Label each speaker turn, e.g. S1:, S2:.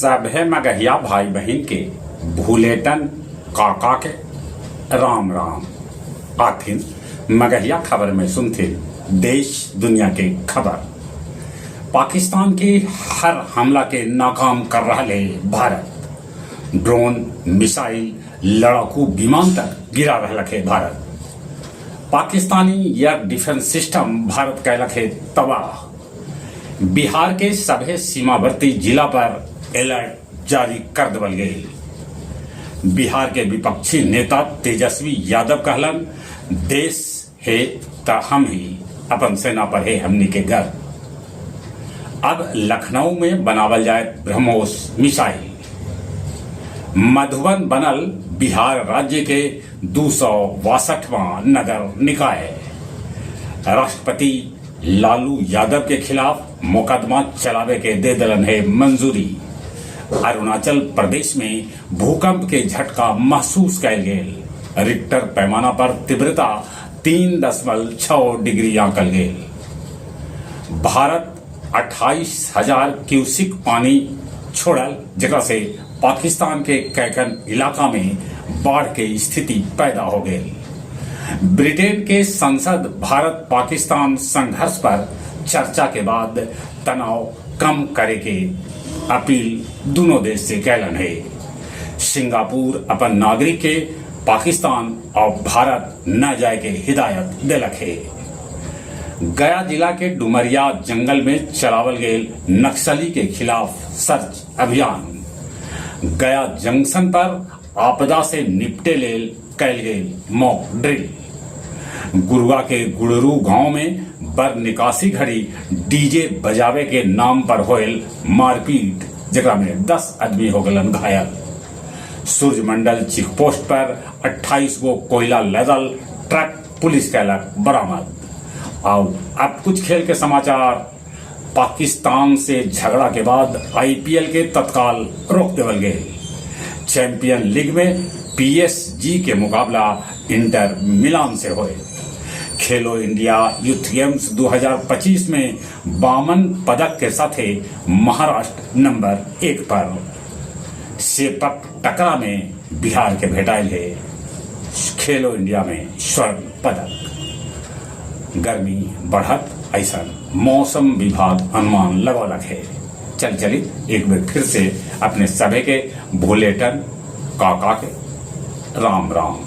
S1: सभे मगहिया भाई बहिन के भूलेटन काका के राम राम। आथिन मगहिया खबर में सुनथिन देश दुनिया के खबर। पाकिस्तान के हर हमला के नाकाम कर रहल हे भारत। ड्रोन, मिसाइल, लड़ाकू विमान तक गिरा रहलक हे Bharat. Pakistani air defence system Bharat कैलक हे तबाह। बिहार के सभे सीमावर्ती जिला पर अलर्ट जारी कर देवल गेल। बिहार के विपक्षी नेता तेजस्वी यादव कहलन, देश हे त हम ही, अपन सेना पर हे हमनी के गर्व। अब लखनऊ में बनावल जाए ब्रह्मोस मिसाइल। मधुबन बनल बिहार राज्य के 262वां नगर निकाय। राष्ट्रपति लालू यादव के खिलाफ मोकदमा चलावे के दे देलन है मंजूरी। अरुणाचल प्रदेश में भूकंप के झटका महसूस कैल गेल। रिक्टर पैमाना पर तीव्रता 3.6 डिग्री आंकल गेल। भारत 28,000 क्यूसिक पानी छोड़ल, जेकरा से पाकिस्तान के कैकन इलाका में बाढ़ के स्थिति पैदा हो गेल। ब्रिटेन के संसद भारत पाकिस्तान संघर्ष पर चर्चा के बाद तनाव कम करे के अपील दोनों देश से कैलन है। सिंगापुर अपन नागरिक के पाकिस्तान और भारत न जाए के हिदायत देलक है। गया जिला के डुमरिया जंगल में चलावल गेल नक्सली के खिलाफ सर्च अभियान। गया जंक्शन पर आपदा से निपटे लेल कैल गेल मॉक ड्रिल। गुरुआ के गुड़रू गांव में बर निकासी घड़ी डीजे बजावे के नाम पर होयल मारपीट, जेकरा में 10 आदमी हो गलन घायल। सूर्यमंडल चेकपोस्ट पर 28 गो कोयला लदल ट्रक पुलिस कैलक बरामद। आओ अब कुछ खेल के समाचार। पाकिस्तान से झगड़ा के बाद आईपीएल के तत्काल रोक देवल गए। चैंपियन लीग में पीएसजी के मुकाबला इंटर मिलान से होए। खेलो इंडिया यूथ गेम्स 2025 में 52 पदक के साथे महाराष्ट्र नंबर 1 पर। सेपक टकरा में बिहार के भेटाइल है खेलो इंडिया में स्वर्ण पदक। गर्मी बढ़त ऐसा मौसम विभाग अनुमान लगौलक है। चल चली एक बार फिर से अपने सभे के भोलेटन काका के राम राम।